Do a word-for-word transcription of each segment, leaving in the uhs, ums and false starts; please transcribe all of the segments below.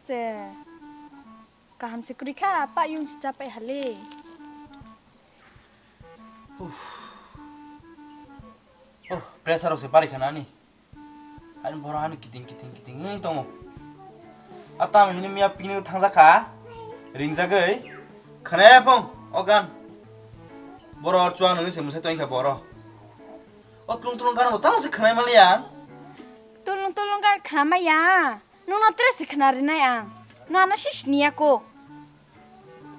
Se. Kaham se kwrwi kha, apa yung si chapai hali. Uff. Oh, pressure rok se bari khana ani. Ani boro ani kiting kiting kiting wng tongo. A tamo hini miya picnic thangjakha. Ringjagwi. Khwnaya phung o gan. Boro or chuang nungwi se mwsai tongkha boro. O tulung tulung gan bo tamo se khwnai maliya. Tulung tulung gan khwnamaya. Nungno tre se khwna rinai ang. No ano si siniya ko.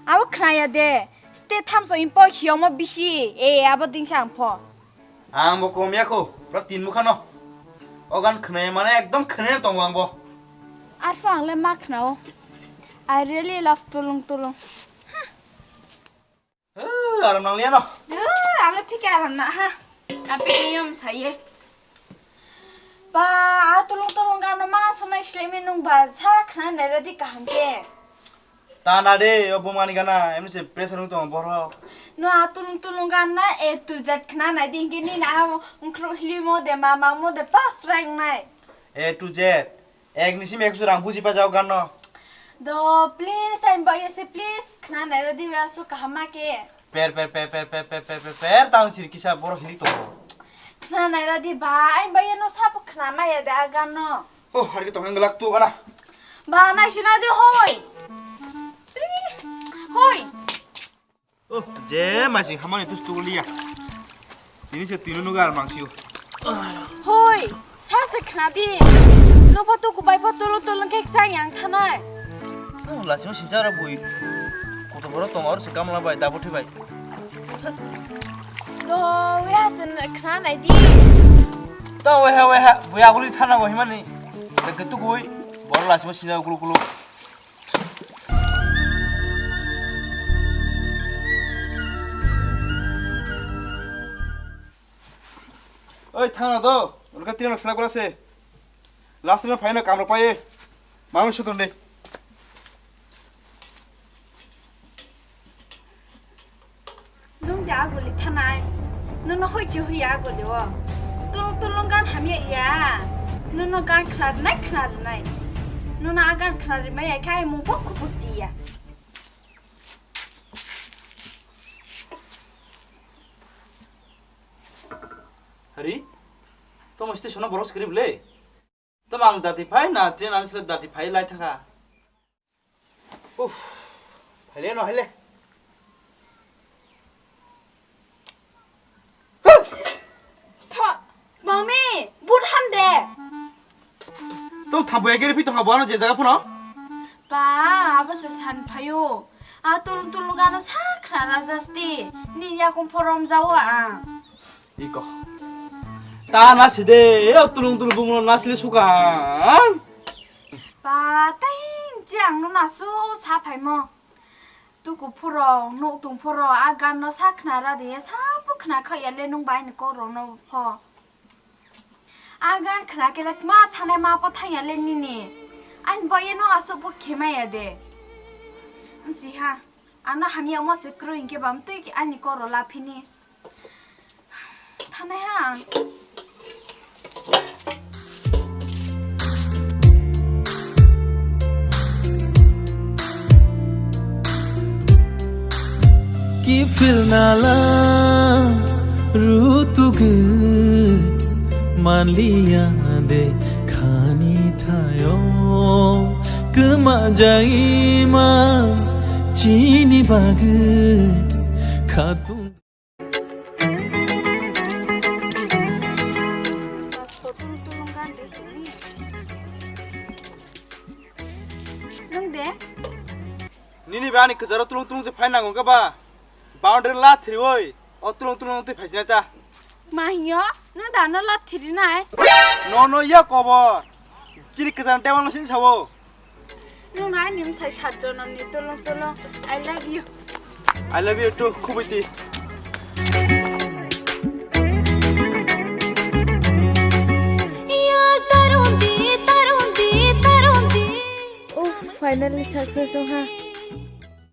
Abo khwnaya de. Ste thamso impo hiyomo bisi. E abo dingsa ang pho. Ang bo kom ya ko. Bro tin mukha no. O gan khwnaya mane ekdom khwnaya tongo ang bo. Arpho ang le ma khwnao. I really love tulung tulung. Huh, aram nang liya no. Dur, ang le thik aram na ha. Ape niyom saye. Ba, a tulung tulung gano ma sonai slemi nung ba sa khna nai radi kaham ke. Ta na de, o bumani gana, emni se pressure nung tong borok. No a tulung tulung gan na A to Z khna nai di hinke ni na amo ungkru hlimo de ma mangmo de pas rang nai. A to Z. Ek ni sim ek su rang buji pa jao gan no. Do, please, I'm boy se, please. Khna nai radi wa su kaham ma ke. Per, per, per, tang sir kisa boro hili tongo. Khna nai radi ba, I'm boy no sapo khna ma ya da gan no. Oh, hari ke tong glak tu kana. Ba, nai sina di hoi. Hoi. Oh, je masing hamani tus tu liya. Ini se tinu nugar mangsio. Hoi, sa se khna di. No pho tu kubai pho tolo tolo khe chang yang thanai. Oh, lasimo sincha ra bui. Koto boro tong or se kamla bai, dabu thi bai. Do, we ha se khna nai di. To we ha, we ha, bui aguli thana go himani. Ke tu gui. Boro lasimo sincha gulu gulu. Oi, thangna do. Ulka tirang selak gula se. Last na phaina kamra paye. Mamu sutun de. Nung de aguli thanai. Nono hoi chi hoi aguli o. Tulung tulung gan hamya ya. Nono gan khna rinai khna rinai. Nono a gan khna rimai ya khai mung pok khupuk di ya. Hari? Tomo station no borok skrip le. Tamo ang dati phai na train ani sila dati phai lai thaka. Uff. Phaile no haile. Tho, mami, but ham de. Tong thabu ekere phi tong habo ano je jaga phuno. Ba, abo se san phayo. A tulung tulung gano sakra rajasti. Ni yakung phorom jawa ang. Iko. Ta naside, e tulung tulung bumuno nasli sukan. Ba, tai je ang no nasu sa phaimo. Tuku phuro, nuk tung phuro, a gan no sa khna ra de, sa bo khna kha ya le nung bai ni kok rok no pho. A gan khna kele ma thanai ma pho thang ya le nini. Ani boye no asuk bo khema ya de. Amchi ha, ano hamya mo se kroi hinkhe bam tui ani kok rok la phini. Thanai ha ang. Kiphilna la rutugu manliya de khani thayo kwma jaima chini bagwi khatung. Nung de? Nini ba ani kwcharo tulung tulung se phai nango khe ba? Boundary la thriwi o tulung tulung twi phaisina ta. Ma hiyo? Nung da no la thri nai? No no ya kobo. Chini kwcharo table no sini sawo. Nung nai nim sai sat jonom ni tulung tulung. I love you. I love you too, Khubiti. Yak tarundi, tarundi, tarundi. Uff, finally success ong ha.